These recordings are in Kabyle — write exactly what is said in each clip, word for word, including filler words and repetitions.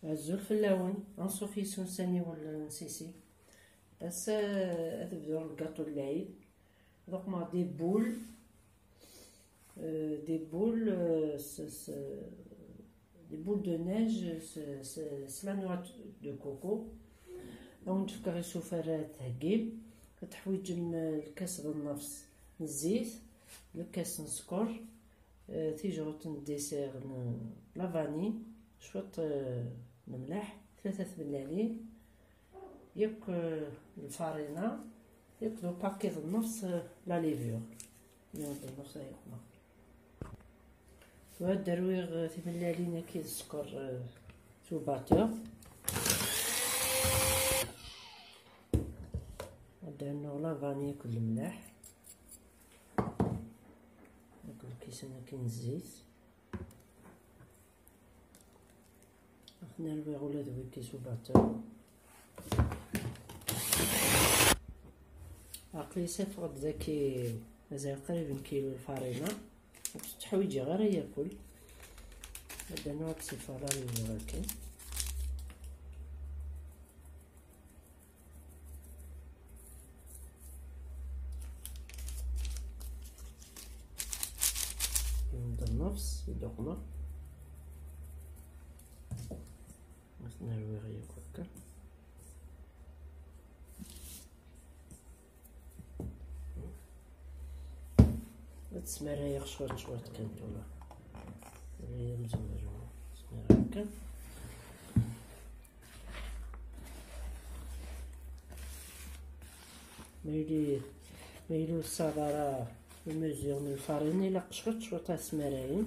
Azul fell-awen, anṣuf yes-wen s aniwel n Sisi. Ass-a, ad bduɣ lgaṭu n lɛid. Ad uqmeɣ des boules, euh, des boules, euh, s, s, des boules de neige s, s, s la noix de coco. Ad wen-d-fkeɣ isufar ara theggim. Ad teḥwiǧem, euh, lkas d nnefs n zzit, lkas n sskeṛ, euh, tijɣut n dessert n la vanille, cwiṭ, euh, lemleḥ, tlata tmellalin, yakk, euh, lfarina, yakk d upaki d nnefs, euh, la levure. Yiwen d nnefs ay uqmeɣ. Tura ad d-rwiɣ, euh, timellalin-agi d sskeṛ, euh, s ubatteur. Ad d-rnuɣ la vanille akked lemleḥ. Akked lkisan-agi n zzit. Ad ten-rwiɣ ula d wigi s ubatteur. Aql-i safeɣ-d dagi mazal qrib n kilu lfarina. Ur tt-tteḥwiǧiɣ ara yakk. Ad d-rnuɣ ad tt-sifeɣ la levure akken. Yiwen d nnefs i d-uqmeɣ. Ad ten-rwiɣ yakk akka. Ad smarayeɣ cwiṭ cwiṭ kan tura. Ad iyi-d-mzemmer. Smarayeɣ kan. Ma yili, ma yili ur tesɛiḍ ara les mesures n lfarine, ilaq cwiṭ cwiṭ ad smarayen.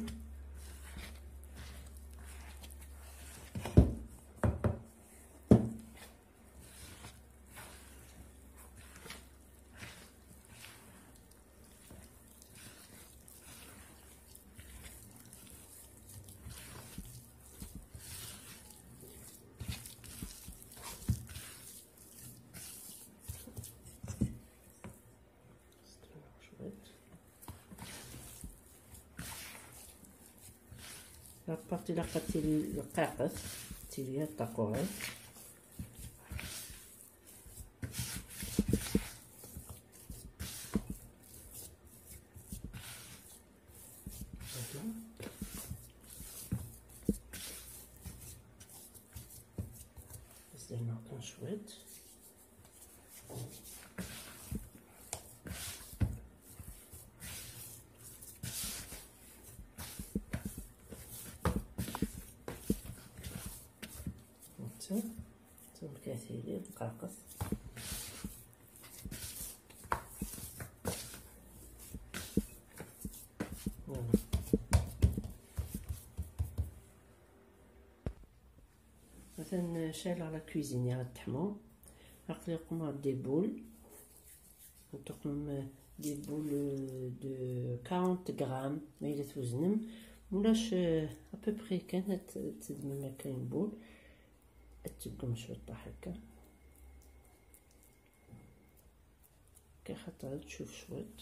Cwiṭ. La pâte ilaq ad tili rqiqet, tili ad taqquṛi. Voilà. Ad s-d-rnuɣ kan cwiṭ. Netta, tumka tili, dqaqet. Voilà. Atan cɛleɣ la cuisinière ad teḥmu. Aql-i qmeɣ des boules. Ad tuqmem des boules de quarante grammes, ma yella tweznem. Mulac, euh, à peu près kan ad t-, ad tedmem akka une boule. Ad teggem cwiṭ akka. Akka xaṭer ad tcuf cwiṭ.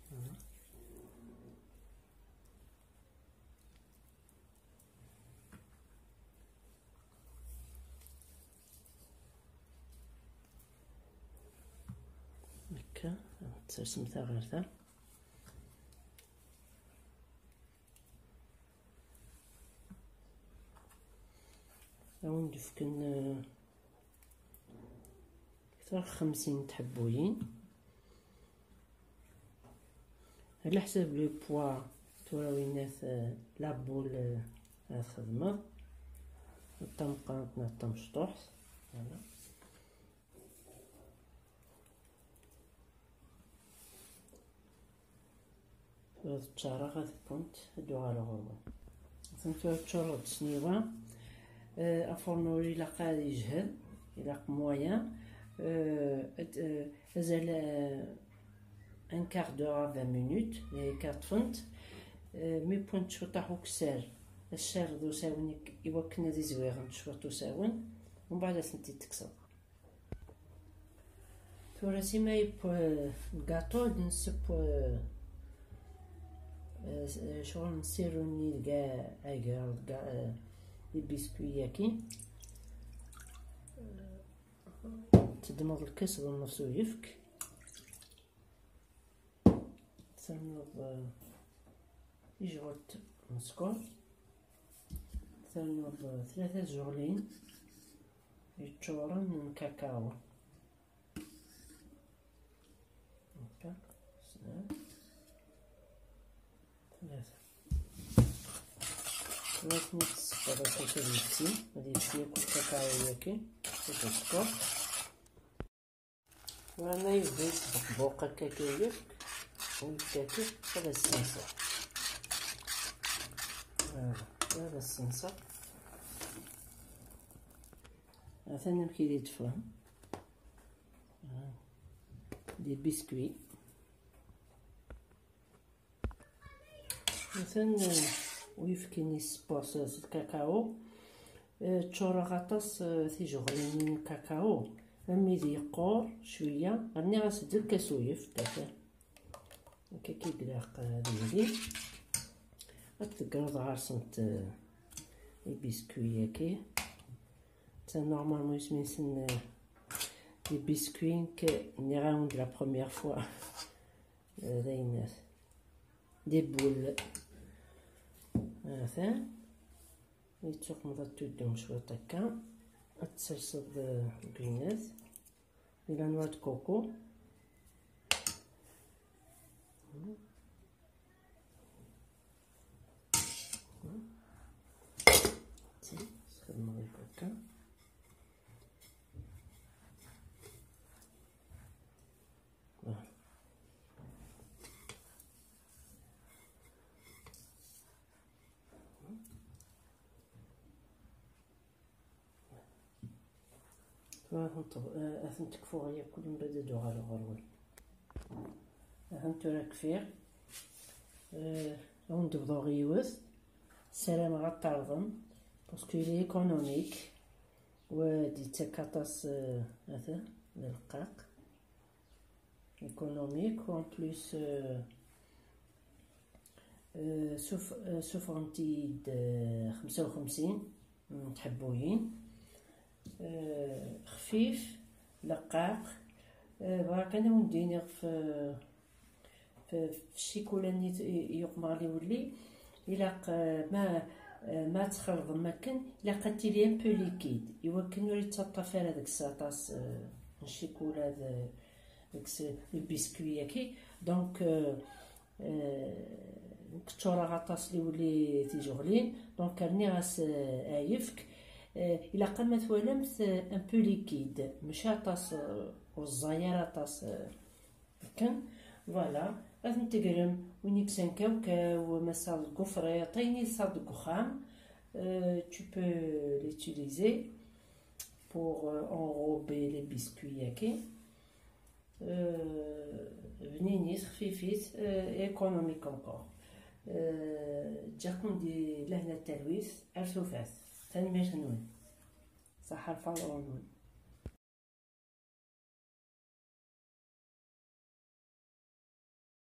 Voilà. Akka, ad tersem ta ɣer ta. Ad wen-d-fken, eh, kter xemsin n tḥebbuyin. Ɛla ḥsab le poids, tura winat, eh, la boule, eh, ad txedmeḍ. D tameqqrant neɣ d tamecṭuḥt. Voilà. Tura ad ččareɣ, ad wwent, ad uɣaleɣ ɣur-wen. Atan tura ččureɣ-d s nniwa. Eh, afurnu ilaq ad yejhed, ilaq moyen. Eh, ad, eh, azal, eh, un quart d'heure à vingt minutes, eh, ad ṭṭfent. Eh, mi wwent cwiṭ akessar, ad tcerreḍ usawen i, i wakken ad izwiɣent cwiṭ usawen, umbeɛd ad tent-id-tekkseḍ. Tura sima yewwa lgaṭu, ad nseww, eh, Eh, s- eh, ccɣel n siruni d kkaw, agar d kkaw, eh, les biscuits-agi. Teddmeḍ lkas d nneṣ uyefki. Ternuḍ, eh, ijɣelt n sskeṛ. Ternuḍ, eh, tlata tjeɣlin yeččuren n kakao. هكا. سنان. ثلاثة. ثلاثة نص السكر هكا كيجي. غادي يجي ياكل كاكاو ياكي. هكا السكر. وانا يبغي يطبق بوق هكا كيجي. ويتاكل. هذا السمسم. هذا، هذا السمسم. هذا أنا كي يتفهم. آه. Des biscuits. مثلا، آه، ويفكيني سبورس الكاكاو. آه، تشورا غطاس، آه، تيجو غلينين الكاكاو. أمي ذي يقور شوية، راني غاسد الكاس ويف، تاتا. هكا كي قلاق، آه، ديالي. غتقرض عرسنت، آه، البسكوية كي. تا normalement يسمي سن، آه، البسكوين كي ني راوند la première fois. آه، داين des boules. هذا. يتسوق مضات تدوم شوية هكا. تسرسد، آه، البينات. إلى noix de coco. سخدمة غير هكا. ها هانتو، آه، هانتو تكفو غير كل من بعد دو غالو غروي. هانتو راك فيغ. آه، هون دبضو غيوث. سلام غطارضم. Parce que il est économique. ودي تكاطاس، آه، هذا، الرقاق. Économique، و en plus، آه، آه، سوف-، آه، سوفغنتيد، آه، خمسة وخمسين، مم، تحبوين. آه، خفيف، رقاق. آه، برك أنا ونديني في، في، في الشيكولا ني ت-، يقمغ لي ولي. إلا ق-، ما، آه، ما تخلط مكن، إلا قتي لي un peu liquide. يوكن وري تطفى هذاك الساطاس، آه، الشيكولا ذا-، داك الس-، البسكوي كي. Donc، آه، آه، كتشورا غطاس لي ولي تيجوغلين. Donc رني غاس، آه، آيفك. آه، إلا قام توالمت، آه، un peu liquide، ماشي عطاس، آه، والزاير عطاس، آه، كان. Voilà، غادي نتقرم وين يكسن كاوكاو، مسال كوفريط، طيني صاد كخام. آه، tu peux l'utiliser pour, euh, enrober les biscuits ياكي. آه، بنينيت، خفيفيت، آه، économique encore. آه، جاكم دي لهنا التلويث، أرثوفات. تنميرت نون. صحة الفرعون.